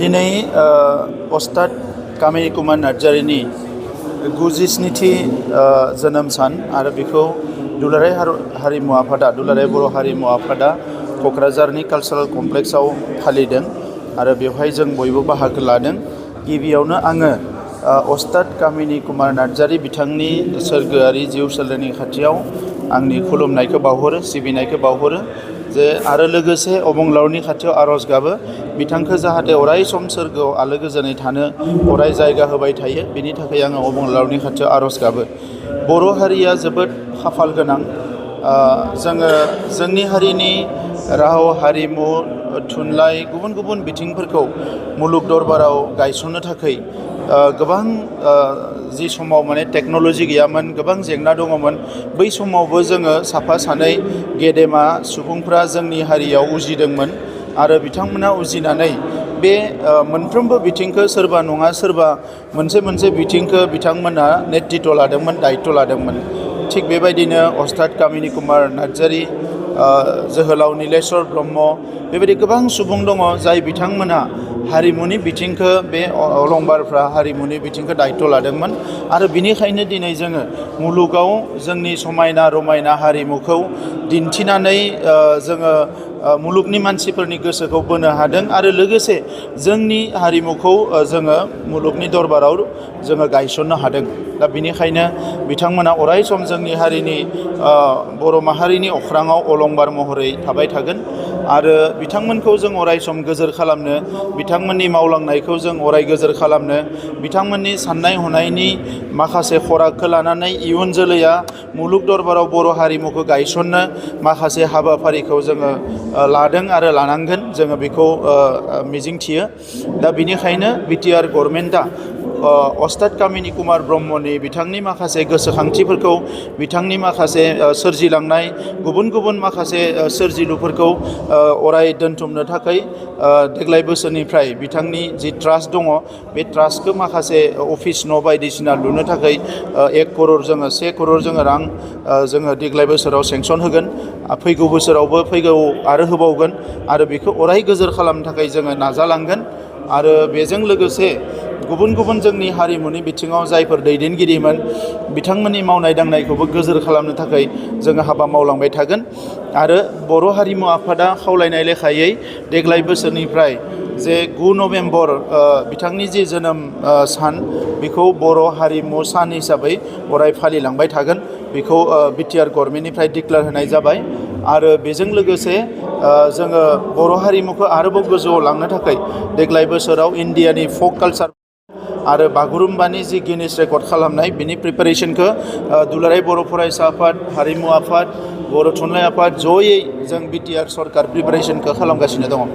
दिनै अस्ताद कामिनी कुमार नार्जारिनि 97थि जोनोम सान आरो बेखौ दुलाराय हारिमु आफादा दुलाराय बर' हारिमु आफादा क'क्राझारनि कालचारेल कमप्लेक्सआव फालिदों आरो बेवहाय जों बयबो बाहागो लादों। गिबियावनो आङो अस्ताद कामिनी कुमार नार्जारि बिथांनि सोरगोआरि जिउ सोलेरनि खाथियाव आंनि खुलुमनायखौ बावहरो, सिबिनायखौ बावहरो जे आरो लोगोसे अबंलावरनि खाथियाव आर'ज गाबो बिथांखौ जाहाथे अराय सम सोरगोआव आलो गोजोनै थानो अराय जायगा होबाय थायो, बेनि थाखाय आङो अबंलावरनि खाथियाव आर'ज गाबो। बर' हारिया जोबोद खाफाल गोनां। जोङो जोंनि हारिनि राव, हारिमु, थुनलाइ गुबुन गुबुन बिथिंफोरखौ मुलुग दरबाराव गायसननो थाखाय गोबां जि समाव माने टेक्न'ल'जि गैयामोन, गोबां जेंना दङमोन, बै समावबो जोङो साफा सानै गेदेमा सुबुंफ्रा जोंनि हारियाव उजिदोंमोन आरो बिथांमोना उजिनानै बे मोनफ्रोमबो बिथिंखौ सोरबा नङा सोरबा मोनसे बिथिंखौ बिथांमोना नेतृत्व लादोंमोन, दायित्व लादोंमोन। थिग बेबायदिनो अस्ताद कामिनी कुमार नार्जारि, जोहोलाव नीलेश्वर ब्रह्म, बेबायदि गोबां सुबुं दङ जाय बिथांमोना हारिमुनि बिथिंखौ बे अलंबारफ्रा हारिमुनि बिथिंखौ दायित्व लादोंमोन आरो बिनिखायनो दिनै जोङो मुलुगाव जोंनि समायना रमायना हारिमुखौ दिन्थिनानै जोङो मुलुगनि मानसिफोरनि गोसोखौ बोनो हादों आरो लोगोसे जोंनि हारिमुखौ जोङो मुलुगनि दरबाराव जोङो गायसननो हादों। दा बिनिखायनो बिथांमोना अराय सम जोंनि हारिनि बर' माहारिनि अख्राङाव अलंबार महरै थाबाय थागोन आरो बिथांमोनखौ जों अराय सम गोजोर खालामनो, बिथांमोननि मावलांनायखौ जों अराय गोजोर खालामनो, बिथांमोननि साननाय हनायनि माखासे खरागखौ लानानै इयुन जोलैया मुलुग दरबाराव बर' हारिमुखौ गायसननो माखासे हाबाफारिखौ जोङो लादों आरो लानांगोन, जोङो बेखौ मिजिंथियो। दा बिनिखायनो बिटिआर गभर्नमेन्टआ अस्ताद कामिनी कुमार ब्रह्मनि बिथांनि माखासे गोसोखांथिफोरखौ, बिथांनि माखासे सोरजिलांनाय गुबुन गुबुन माखासे सोरजिलुफोरखौ अराय दोनथुमनो थाखाय देग्लाय बोसोरनिफ्राय बिथांनि जि ट्रास्ट दङ बे ट्रास्टखौ माखासे अफिस न' बायदिसिना लुनो थाखाय 1 करोड़ जोङो 1 करोड़ जोङो रां जोङो देग्लाय बोसोराव सेंसन होगोन। फैगौ बोसोरावबो आरो होबावगोन आरो बेखौ अराय गोजोर खालामनो थाखाय जोङो नाजालांगोन आरो बेजों लोगोसे गुबुन गुबुन जोंनि हारिमुनि बिथिङाव जायफोर दैदेनगिरिमोन बिथांमोननि मावनाय दांनायखौबो गोजोर खालामनो थाखाय जोङो हाबा मावलांबाय थागोन आरो बर' हारिमु आफादा खावलायनाय लेखायै देग्लाय बोसोरनिफ्राय जे 9 नभेम्बर बिथांनि जि जोनोम सान बेखौ बर' हारिमु सान हिसाबै अराय फालिलांबाय थागोन, बेखौ बिटिआर गभर्नमेन्टनिफ्राय डिक्लेयार होनाय जाबाय आरो बेजों लोगोसे जोङो बर' हारिमुखौ आरोबाव गोजौआव लांनो थाखाय देग्लाय बोसोराव इन्डियानि फक कालचार आरो बागुरुम्बानि जि गिनिस रेकर्ड खालामनाय बिनि प्रिपारेसनखौ दुलाराय बर' फरायसा आफाद, हारिमु आफाद, बर' थुनलाइ आफाद जयै जों बिटिआर सरकार प्रिपारेसनखौ खालामगासिनो दङ।